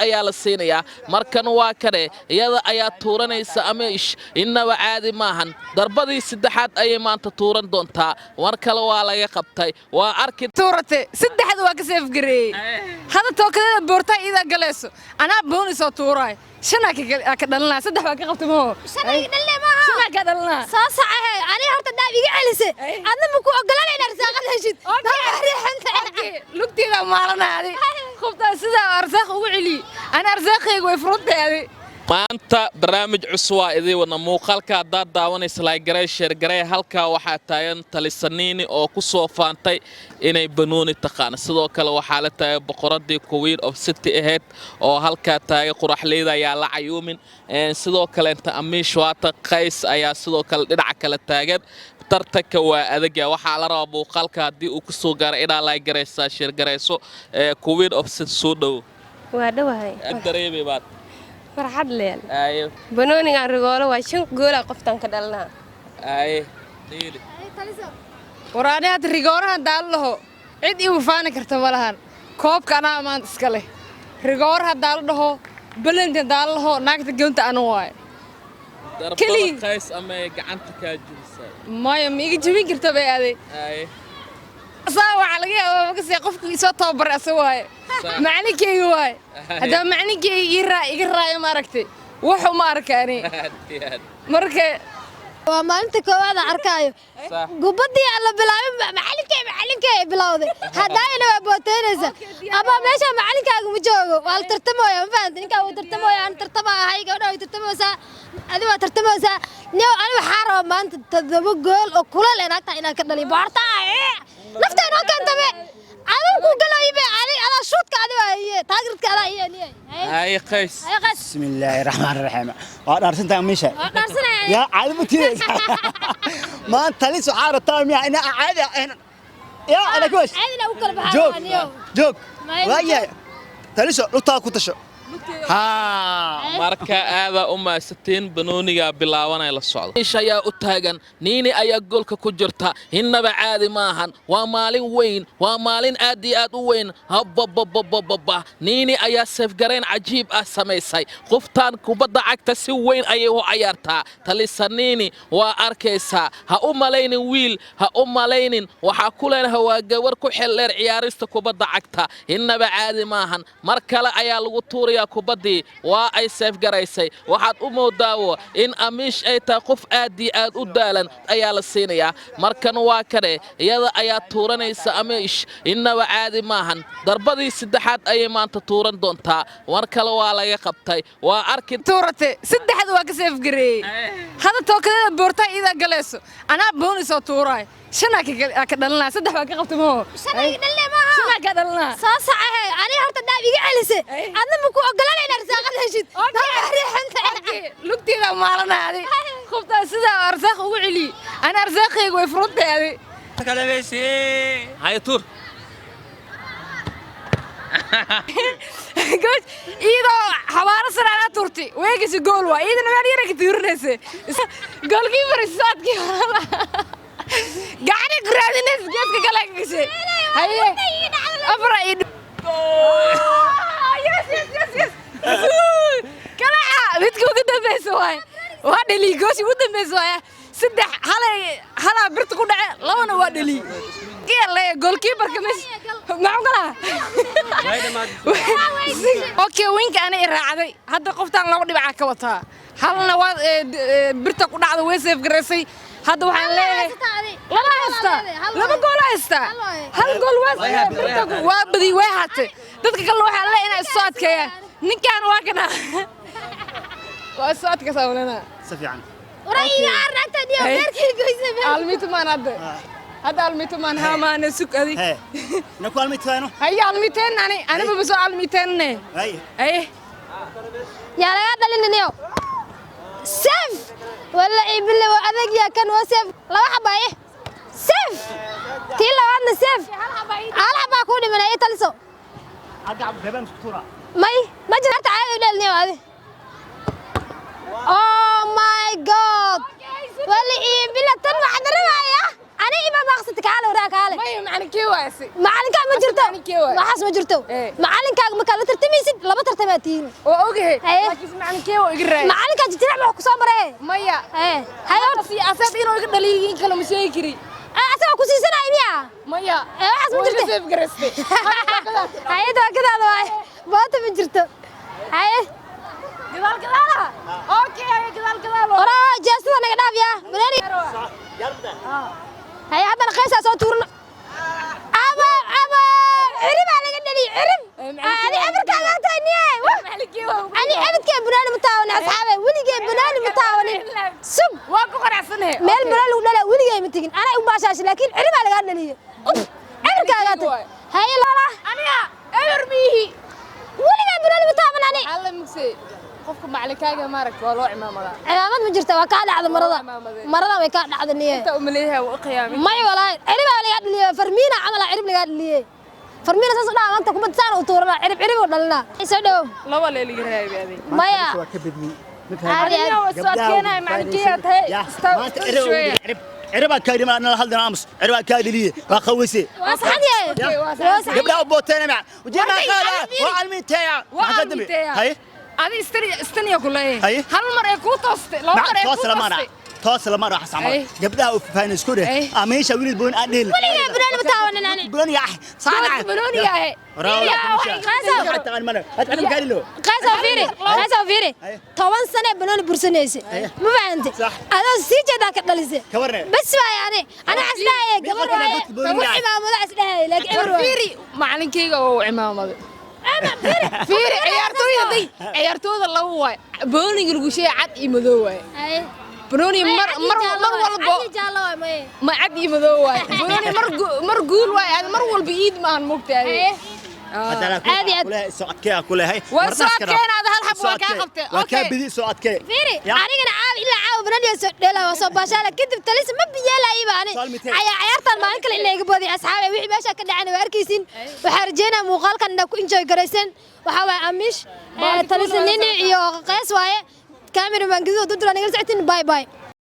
Ayaa la siinayaa. Markan waa kane, iyada ayaa tuuranaysa Amiish. Innaba caadi maahan. Darbadii saddexaad ayay maanta tuuran doontaa. Mar kale waa laga qabtay, waa arki. Tuurate, saddexda waa ka save gareeyey. Hadda tookadada boortaa iidaa galayso, anaa booni soo tuuraay. Shanaa ka dhalinaa, saddex baa ka qabtay maho. Shanaa ka dhalinaa. Soo sacahe. Aniga horta daab iga celise, adna ma ku ogolanayna arsaaqad heshid. Lugteeda maalanaa adi qoftaa sidaa arsaaq ugu celiy. Ana arsaaqayga way furantay adi. Maanta barnaamij cusub waa idiin wadna. Muuqaalka haddaad daawanaysa, like garee, share garee. Halkaa waxaa taagan Talisaniini oo ku soo faantay inay banooni taqaana. Sidoo kale waxaa la taagan boqoradii Queen of City ahayd oo halkaa taagan. Quraxleyda ayaa la cayuumin. Sidoo kaleenta Amiish waata, Qays ayaa sidoo kale dhinaca kale taagan. Tartanka waa adagya. Waxaa la rabaa muuqaalka haddii uu ku soo gaaro inaa like garaysaa, share garayso. Queen of City, soo dhowo. Waa dhowahay. Dareemay baad? Farxad leen. Banoonigan rigoolo waa shan goolaa qoftan ka dhalinaa. Aye, dhiili. War ani hadda rigoorahan daalo laho, cid ii wafaani karta ma lahan. Koobka anaa maanta iska leh. Rigooraha daalo dhaho, belanka daalo laho, naagta goonta anu waaye. Darbada. Keligii. Qays ama gacanta kaa jebisay? Maya, ma iga jebin karta bay aday. Saa waxaa laga yaabaa makasii qofka isoo tababaray asa waaye, macalinkeyga waaye. Haddaba macalinkeyga ii raa iga raayo, ma aragtay? Wuxuu ma arka ani. Aad iyo aad. Marka Waa maalinta koowaad aan arkaayo. Gubadii aan la bilaabin, macalinkey, macalinkey ay bilowday. Haddaayna waa booteynaysa ama meesha macalinkaaga ma joogo, waa la tartamooya. Ma fahamta? Ninkaa wuu tartamooya, aan tartama ahay, gabdha way tartamaysaa, adi waa tartamaysaa. Niyow, ani waxaa rabaa maanta 7 gool oo kuleel ee naagtaa inaan ka dhaliyo. Boorta nafta inoo keentame, adigu ku galayibe, ani adaa shuudka, adi waa iye taageerka, adaa iye niye. Haye, Qays. Haye, Qays. بسم الله الرحمن الرحيم. Waa dhaarsantaa, Miisha. Waa dhaarsanaya. Yaa caadi ma tiidaysa maanta? Talis waxaa rabtaa miya ina caadi ahayn? Yaa ana kuwash. Caadina u kala baxaa. Joog. Niyow. Joog. Maya. Waayahay, taliso, dhultaa ku tasho haa. Marka aadaa u mahadsantiin. Banoonigaa bilaabanaya, la socda. Ish ayaa u taagan, Niini ayaa goolka ku jirta. Innaba caadi maahan. Waa maalin weyn, waa maalin aad iyo aad u weyn. Habababababa, Niini ayaa save garayn cajiib ah samaysay. Qoftaan kubadda cagta si weyn ayay u cayaartaa. Talisa Niini waa arkaysaa. Ha u malaynin wiil, ha u malaynin. Waxaa ku leenahay waa gabar ku xel dheer ciyaarista kubadda cagta. Innaba caadi maahan. Mar kale ayaa lagu tuurayaa kubaddii, waa ay save garaysay. Waxaad u moodaawo in Amiish ay tahay qof aad iyo aad u daalan. Ayaa la siinayaa. Markan waa kane, iyada ayaa tuuranaysa Amiish. Innaba caadi maahan. Darbadii saddexaad ayay maanta tuuran doontaa. Mar kale waa laga qabtay, waa arki. Tuurate, saddexda waa ka save gareeyey. Hadda tookadada boortaa iidaa galayso, anaa booni soo tuuraay. Shanaa ka dhalinaa, saddex baa ka qabtay maho. Shanaa iga dhalinay maaha. Shanaa ka dhalinaa. Soo sacahe. Aniga horta daab iga celise, adna ma ku ogolanayna arsaaqad heshid. Lugteeda maalanaa adi qoftaa sidaa arsaaq ugu celiy. Ana arsaaqayga way furantay adi. Haye, tuur. Gool iyadoo xabaaro sare anaa tuurtay, weegasi gool waa. Iyadana meel yara ka tuurinaysa, goalkeeper saadkii gacani ku raadinaysa, geeska kale ka gashay. Haye, afar ay. Yes, yes, yes, yes! Kalaca midka ugu dambeysa waay, waa dhaliy. Gooshi ugu dambeysa waay. Saddex halay, halaa birta ku dhace, labana waa dhaliy. Goalkeeperka meesha maxuu galaa? Okay, winka ana i raacday. Hadda qoftaan laba dhibcaa ka wataa, halna waa birta ku dhacda, way save garaysay. Hadda waxaan leeyahay laba haystaa, laba gool haystaa, hal gool waa birta waa badi way haatay. Dadka kale waxaan leeyahay inay isoo adkeeyaan. Ninkaan waa kana, waa isoo adkaysaa malena. Si fiican. Almitumaan hadda, hadda almitumaan haamaane sug adig. Hee, na ku almitayno. Haye, almiteen ani anibaba soo almiteenne. Haye. Haye. Yaa lagaa dhalininayo? Save walla ibile, waa adag. Yaa kan waa save, laba xabaaye save, tii labaadna save, hal xabaa kuu dhimanay. I taliso. Halka reebaan isku tuuraa. May, ma jira horta caadi u dhelinayo adi. Oh my God, walla ibile, tan waxaan rabaya. Ani ima maaqsata, kaale waraa, kaale. Maya, macalinkee waasi? Macalinkaa ma jirto. Macalinkee waay? Waxaas ma jirto. Macalinkaaga markaa la tartamaysid, laba tartamaa tihiin. Waa ogahay. Haye. Laakiin macalinkee waa iga raayay. Macalinkaa jijirac ma wax ku soo maray? Maya. Haye, haye horta. Si asaad inuu iga dhaliyin kale ma sheegi kari. Asagaa ku siisanaya miya? Maya. Waxaas ma Waa iga jirto. Save garaystay. Haye, tookadaada waay, boota ma jirto. Haye. Gadaal gadaala. Okay, haye, gadaal gadaal. Oraa, jeestada naga dhaaf yaa banooni. Haye, haddana qaysaa soo tuurno. Ama ama ciribaa laga dhaliy, cirib. Ani ebarkaagaa tahay niye. Macalinkee waa. Ani ebadkee banooni ma taawanin, asxaabe, weligee banooni ma taawanin. Sug. Waa ku qanacsanahay. Meel banooni lagu dhalaa weligee ma tegin, anaa u baashaashay, laakiin ciribaa lagaa dhaliyo. Uf, ebarkaagaa tahay. Haye, lala. Aniga eber miihi. Weligee banooni ma taawan ani. Alla mugse. Qofka macalinkaaga maaragta waa loo cimaamadaa. Cimaamad ma jirta, waa kaa dhacda marada. Cimaamadeed. Maradan way kaa dhacda niye. Inta umaleeyahay waa u qiyaamay. May walaahi, ciribaa lagaa dhaliyey. Farmiina camal aa cirib lagaa dhaliyey. Farmiina saas u dhaha maanta, kubad saan u tuurana, cirib cirib u dhalinaa. Soo dhow. Laba leeliga raayay adig. Maya. Waa ka badiyey. Caadi caadi. Waa soo adkeenaya, macalinkee tahay. Ciribaa kaa dhima nala hadlina, aamus. Ciribaa kaa dhaliye, waa qaweyse. Waa saxan yahay. Waa waa saxan. Gabdhaha u booteena mac ujeedaa Warday, qaada. adiga fiiri. Waa almiinteeya. Waa almiinteeya. Haye. Adi istaniya ku leeyahay. Haye. Hal mar ee kuu toostay, laba mar ee toos kuu lama toostay. Toos lama dhax samal. Ay. Gabdhaha u faafaan isku dheh. Ay. Amiisha wiil boon aan dheel. Weligee banooni ma taawanin ani. Boon ya saana. Goolka banooniga ahe. Qaysow fiiri, qaysow fiiri. Haye. 10 sane banooni bursanaysa, ma fahante? Sax. Adoo sii jeedaa ka dhalisay. Ka warne. Bas waay, ani ana isdhahaya gabar Meeqa waaye. godka banooniga Wax ah? cimaamada isdhahaya, laakiin War eber waay. fiiri, macalinkeyga oo u cimaamaday. Ama fiiri. Fiiri, ciyaartooyda day, ciyaartooyda laba waay. Banooniga lagu sheegay cad iyo madow waay. Haye. Banooni mar mar mar walbo cad iyo jaallo waay, maye. Ma cad iyo madow waay. Banooni mar guul waay, aad mar walba iid ma aan moogtahay. Haye. Caadi aad. War soo adkeenaada, hal xab waa kaa qabtay. Waa kaa Okay. bidi, soo adkee. Fiiri, Ya. anigana caawa ilaa caawa banooni soo dheela, waa soo baashaala kadib talis ma biyeelayiba ani. Saalmitee. Ayaa ciyaartan maalin kale in layga boodiy, asxaabe, wixii meesha ka dhacayna waa arkaysiin. Waxaa rajeynaya muuqaalkan inaad ku enjoy garayseen. Waxaa waaye Amish, Baadi Talisa kuul waa Nini socota. iyo Qays waaye. Cameraman Gaduud dudura nagala socotiin. Bye bye.